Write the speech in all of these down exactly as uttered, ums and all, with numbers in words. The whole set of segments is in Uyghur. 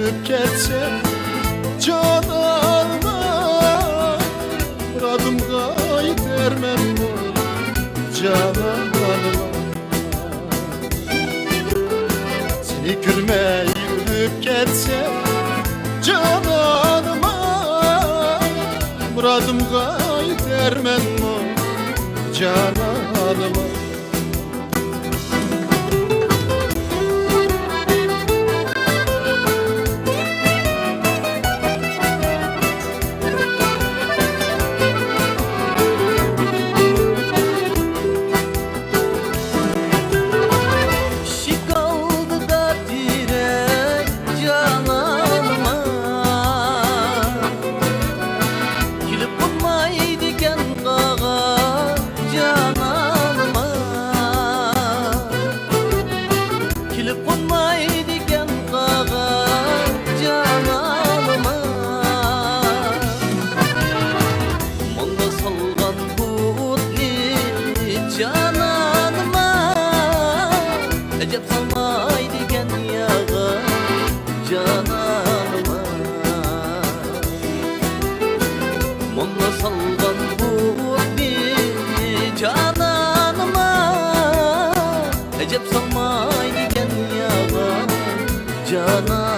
ئۆلۈپ كەتسەم، جانانىم، مۇرادىمغا يېتەرمەنمۇ، جانانىم؟ سېنى كۆرمەي ئۆلۈپ كەتسەم، جانانىم، مۇرادىمغا يېتەرمەنمۇ، جانانىم؟ ئىشىك ئالدىدا تىرەك جانانىم، كېلىپ قونمايدىكەن قاغا جانانىم، كېلىپ قونمايدىكەن قاغا جانانىم. ماڭا سالغان بۇ ئوتنى جانانىم، ئەجەب سالمايدىكەن ياغا جانانىم. ماڭا سالغان بۇ ئوتنى جانانىم، ئەجەب سالمايدىكەن ياغا جانانىم.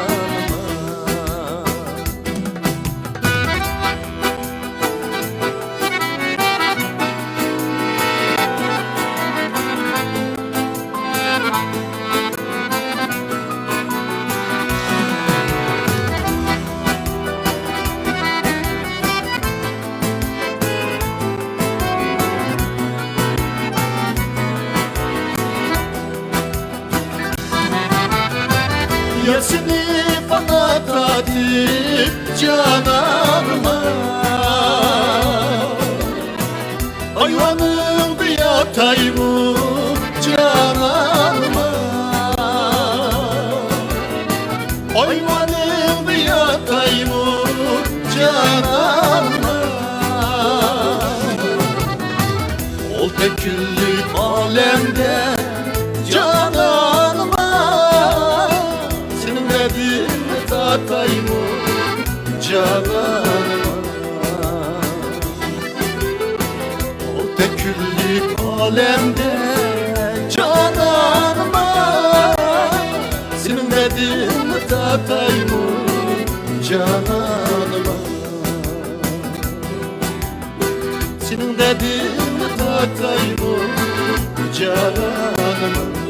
ياسىنى پانا تارتىپ جانانىم، ئايۋانىڭدا ياتايمۇ جانانىم، ئايۋانىڭدا ياتايمۇ جانانىم. ئولتە كۈنلۈك ئالەمدە جانانىم، سېنىڭ دەردىڭنى تارتايمۇ جانانىم؟ ئولتە كۈنلۈك ئالەمدە جانانىم، سېنىڭ دەردىڭنى تارتايمۇ جانانىم؟ سېنىڭ دەردىڭنى تارتايمۇ جانانىم؟